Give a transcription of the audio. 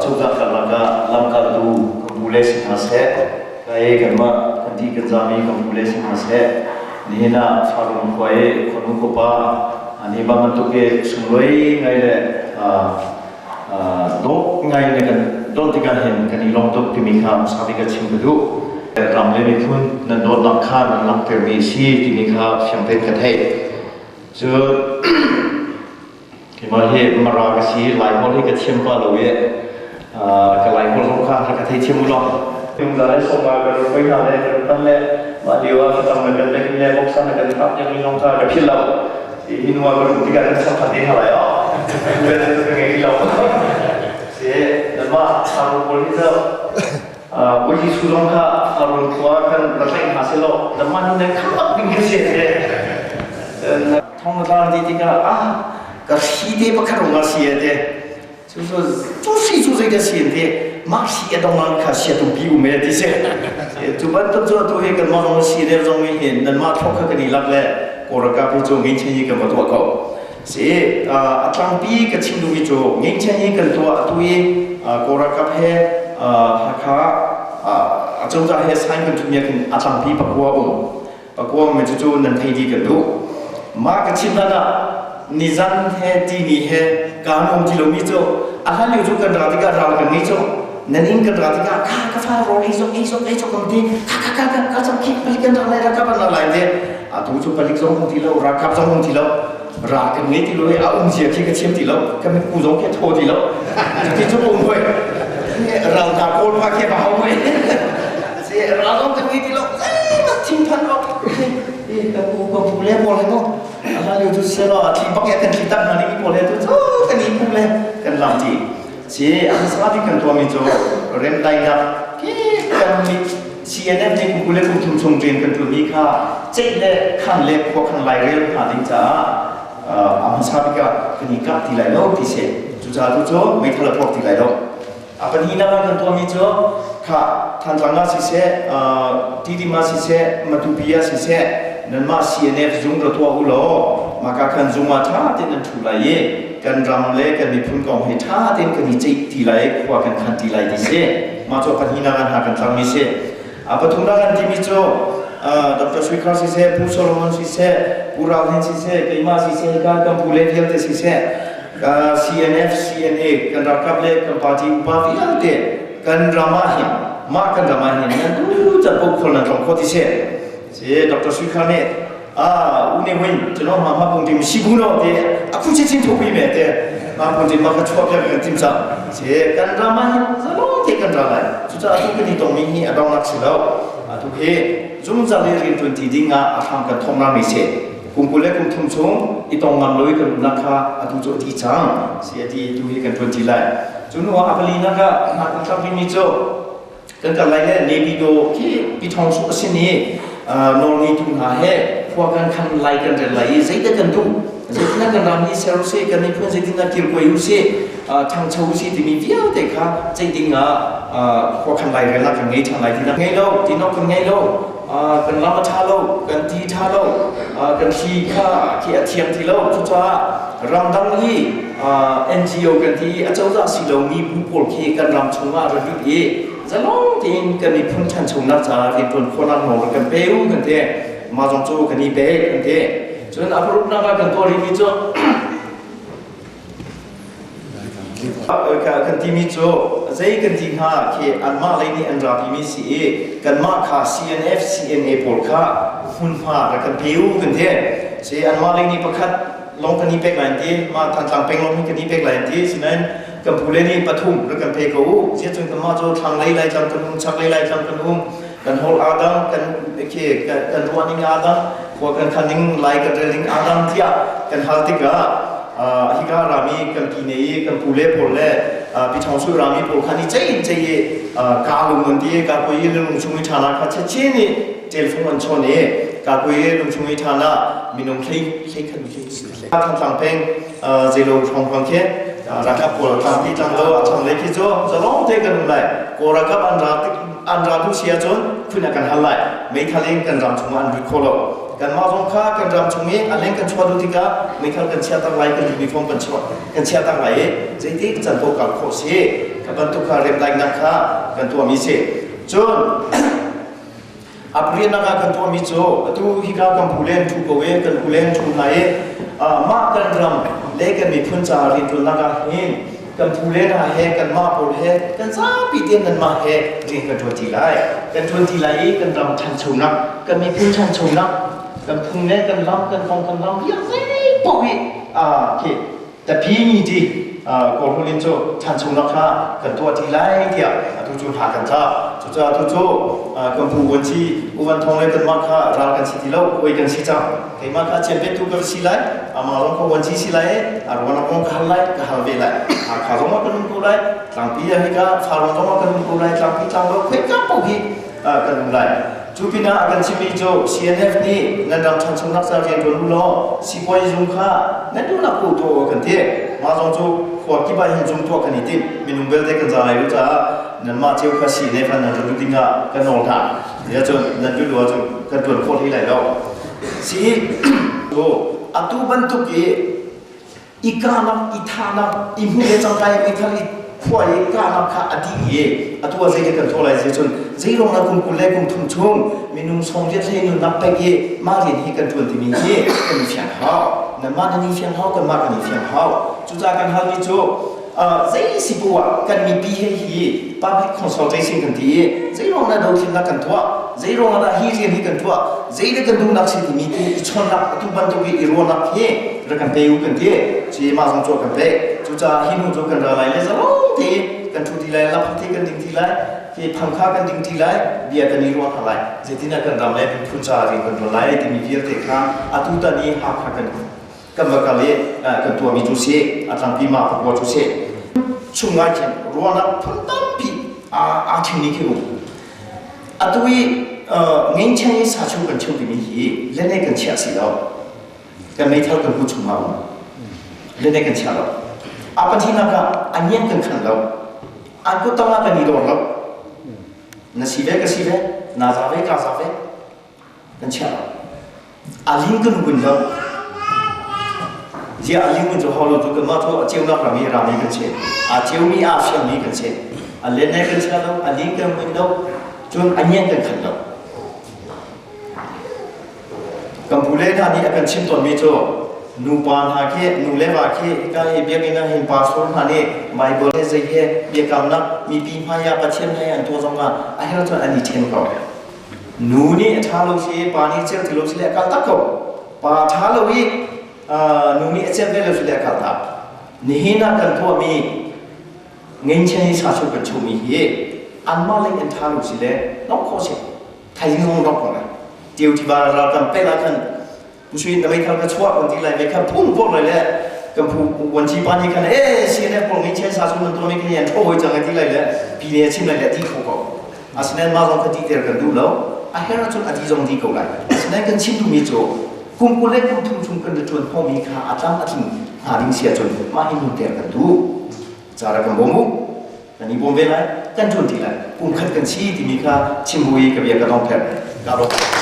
Acozah karlak ah lamkaltu kan pu le si hna seh, kai kanmah kan ti kan zami kan pu le si hna seh, nihin ah Farung khua i khuanu khuapa ni bantuk i sunglawi ngai le dawh ngai le kan don tikah hin kan i lawm tuk timi kha hmasa bik ah chim ka duh. Ram le miphun nan dawtnak kha nan langhtermi a si timi kha fiang tein ka theih. Cun keimah hi Mara ka si, Laiholh hi ka thiam pah lo i ka Laiholh zong kha ka thei thiam u law. Nungza le sawma kan rak poi hna le kan tan le mah lio ah thlacam na kan pek le boksa na kan kap yang zong kha ka philh lo. Hi hnu ah ka rum tikah kan cham than te hna lai oh. Ka ngei lo. Si, nanmah Tharu pawl hi cu Bawi Jesuh zong kha Farun khua kan ra tlaih hna seh law nanmah nih nan khamh bak ding kha si te. Thong na tlang ti tikah ah ka hri te pakhat rung ah si te. Cu cu cu hri cu zei dah si te mah hri a dong ah kha sia tumpi um e ti si. Cu bantuk cu atu hi kanmah zong si le zong hi nanmah thlok kha kan i lak le Kawlralkap hi cu ngeichen hi kan va tuah ko. Si a tlangpi ka chim duhmi cu ngeichen hi kan tuah atu i Kawlralkap he Hakha acozah he sign kan thumi ah khin a tlangpi pakua um. Pakua um cucu nan thei dih kan duh. Mah ka chim hlan ah nizan he tini he kaan um ti lomi cu a hlan lio cu kan ra tikah ral kan ngei cu nan inn kan ra tikah kha ka fa rawl ei zok ei zok ei zok kan ti kha kha kha kha kha zok khi palik kan ra lai ralkap an ra lai te atu cu palik zong hung ti lo ralkap zong hung ti lo ra kan ngei ti lo i a um zia khi ka thiam ti lo ka mitku zong khi a thaw ti lo ti cu um hoi ral ta kawl pa khi ba hau hoi si ral zong kan ngei ti lo zeimat thinphan ok ka pu ka pu le pawl he mo a lio cu selo a thi bak ya kan thi tak hna ning pawl he tu cu kan i pu le kan lam ti si a hmasa bik kan tuahmi cu remdainak khi kan mit CNF nih kum 20 le kum thum chung rian kan ṭuanmi kha ceih le khan le khua khan lairel hna ding caah a hmasa bik ah kan i kap ti lai lo ti si. Cucaah tu cu meithal a puak ti lai lo. A pahnihnak ah kan tuahmi cu kha Thantlang ah siseh, Tidim ah siseh, Matupi ah siseh, nanmah CNF zung ra tuah u law maka khan zung ah ṭha tein nan ṭhu lai i kan ram le kan miphun kong hi ṭha tein kan i ceih ti lai, khua kan khan ti lai ti si. Mah cu pahnihnak ah hna kan tlangmi si. A pathumnak an timi cu Dr. Sui Khar siseh, Pu Solomon siseh, Pu Rau Hin siseh, keimah siseh, ka kan pu le vialte siseh, CNF, CNA, kan ralkap le kan party upa vialte kan ram ah hin mah kan ram ah hin nan tu can paoh khual nan tlawng kho ti si. Si Dr. Sui Khar nih ah u ne win chano ma ma pung tim si bu no te akhu chi chin thu pi me te ma pung tim ma kha chuak pia kan tim cha si kan ram ah hin zalo te kan ra lai cu ca tu kan i tong mi hi a dong nak si lo atu hi zungzal i rian tuan ti ding ah a hram kan thong ra mi si kum 20 le kum thum chung i tong ngam loi kan umnak kha atu cu ti cang si ati tu hi kan tuan ti lai cu nu ah a pali nak ah hna kan tlak mi cu kan kal lai le Nebido khi Pithong su a sin i nawlngeitu hna he khua kan khan lai kan rel lai i zeidah kan duh zeitindah kan ram hi ser usih kan miphun zeitindah kilkawi usih ṭhangcho usih timi vialte kha ceih ding ah khua khan lai relnak kan ngei ṭhan lai tinak ngei lo tinok kan ngei lo kan lam a ṭha lo kan ti ṭha lo kan thli kha khi a thiang ti lo cucaah ramdang i NGO kan ti i acozah si lomi bu pawl khi kan ram chungah ra lut i zalong tein kan miphun ṭhanchonak caah rianṭuan khawhnak nawl kan pe u kan ti mah zong cu kan i pek kan ti cun a paruknak ah kan tuah rihmi cu kan timi cu zei kan ti hnga khi anmah lei nih an rapimi si i kanmah kha CNF CNA pawl kha hmunhma rak kan pe u kan ti si anmah lei nih pakhat lawng kan i pek lai ti mah Thantlang peng lawng hi kan i pek lai ti sinain kan pule nih pathum rak kan pe ko u ziah cun kanmah cu thlanglei Laitlang kan um chaklei Laitlang kan um kan holh aa dang kan khi kan ruah ning aa dang khua kan khan ning lai kan rel ning aa dang tiah kan hal tikah hika rami kan pi ne i kan pule pawl le pi thong su rami pawl khan i cei in cei i ka lung an ti ka pui i lung chung i ṭhana kha chechin i telfung an chawn i ka pui i lung chung i ṭhana minung hlei hlei khan Thantlang peng zeilo hrawng khi ralkap pawl tlangpi tlanglo a thang lei khi cu zalong te kan um lai Kawl ralkap an ra an ra duh si ahcun phun ah kan hal lai meithal in kan ram chungah an lut kho lo. Kanmah zong kha kan ram chung i a leng kan chuah duh tikah meithal kan chiahter lai, kan uniform kan chuah kan chiahter lai i zeitik can paoh kal khawh si. Kha bantuk kha remdaihnak kha kan tuahmi si. Cun a pariatnak ah kan tuahmi cu atu hika kan pu len ṭhu ko i kan pu len ṭhu hna i mah kan ram le kan miphun caah rianṭuannak ah hin kan phu le hna he kanmah pawl he kan zapi tein nanmah he rian kan ṭuan ṭi lai. Kan ṭuan ṭi lai i kan ram ṭhanchonak, kan miphun ṭhanchonak, kan phung le kan lam, kan kong kan lam vialte paoh hi khi tapi ni ti Kawlholh in cu ṭhanchonak kha kan tuah ṭi lai tiah atu cu hna kan tla. Cucaah atu cu kan pu vuanci U Van Thawng le kanmah kha ral kan si ti lo, hawi kan si cang. Keimah kha chianpektu ka si lai, amah zong kha vuanci si lai i a ruan kong ka hal lai, ka hal ve lai. Hakha zong ah kan um ko lai, tlangpi ah hika Farrawn zong ah kan um ko lai, tlangpi tlanglo khoika paoh hi kan um lai. Cu pinah a kan chimmi cu CNF nih nan ram ṭhanchonak ca rian ṭuan u law sipuazi zung kha nan duhnak paoh tuah u kan ti. Mah zong cu khua kip ah hin zung tuah kan i tim. Minung belte kan za lai lo caah nanmah cio kha CNF ah nan rat duh ding ah kan nawl hna. Tiah cun nan duh lo ahcun kan ṭuan khawh hlei lai lo. Si atu bantuk i i kahnak i thahnak i hmu le cangka i meithal i khua i kahnak kha a dih i atu ah zeidah kan thawh lai ti cun zeiruang dah kum 20 le kum 30 chung minung sawmriat hlei nunnak pek i mah rian hi kan ṭuan timi hi kan i fiang hau. Nanmah nan i fiang hau, kanmah kan i fiang hau. Cucaah kan halmi cu zei si poah ah kan mipi he hi public consultation kan ti i zeiruang dah dothlennak kan tuah, zeiruang dah hi rian hi kan tuah, zeidah kan duhnak si timi tu i chawnnak atu bantuk i i ruahnak hi rak kan pe u kan ti. Ci mah zong cu kan pek. Cucaah hi hnu cu kan ra lai le zalong te kan ṭhu ti lai, lapha kan ding ti lai, hi phangkha kan ding ti lai, bia kan i ruah hna lai. Zeitindah kan ram le miphun caah rian kan ṭuan lai timi vialte kha atu tan i Hakha kan kan va kal i kan tuahmi cu si, a tlangpi ma pakua cu si. Chung ngai khin ruahnak phun tampi aa ṭhingmi khi um. Atu i ngengcheng i sachu kan cheu timi hi lene kan chiah si lo. Kan meithal kan hmu chung ah um. Lene kan chia lo. A pathihnak ah a ngian kan khan lo. An kut tang ah kan i dor lo. Na si ve ka si ve, na za ve ka za ve. Kan chia lo. A ling kan hun lo. Zia a ling cu hau lo cu kanmah cu a ceunak ram i rami kan si. A ceumi a fiangmi kan si. A lene kan chia lo, a ling kan hun lo, cun a ngian kan khan lo. Kan pu le hna nih a kan chimh tawnmi cu nupa hna khi nu le va khi hika hi biakinn ah hin pastor hna nih Bible he zei he biakamnak mipi hmai ah Pathian he an tuah zong ah a herh cun an i ṭhen ko. Nu nih a ṭha lo si, pa nih cel ti lo si le a kal tak ko. Pa ṭha lo i nu nih a cel ve lo si le a kal tak. Nihin ah kan tuahmi ngeichen i sa chung kan chungmi hi anmah lei an ṭha lo si le nok khawh si. Thaizing zong rak ko lai. Tiu tiva ral kan pek ah khan Usui na meithal ka chuah kan ti lai meithal phung pok lai le kan phu wanci pa nih khan e CNF pawl ngei chen sa chung nan tuah mi khan yan tho hoi cang ti lai le pi ne chim lai le ti kho ko. Asinain mah zong kha ti ter kan duh lo. A her ahcun a ti zong di ko lai. Asinain kan chim duhmi cu kum 20 le kum 30 chung kan ṭuan khawhmi kha a tlam a tling hnga ding si ahcun mah hi nun ter kan duh. Cara kan bawm u. Kan i bawm ve lai, kan ṭuan ṭi lai. Kum khat kan si timi kha chim bu i ka bia ka dong pher. Ka lawm.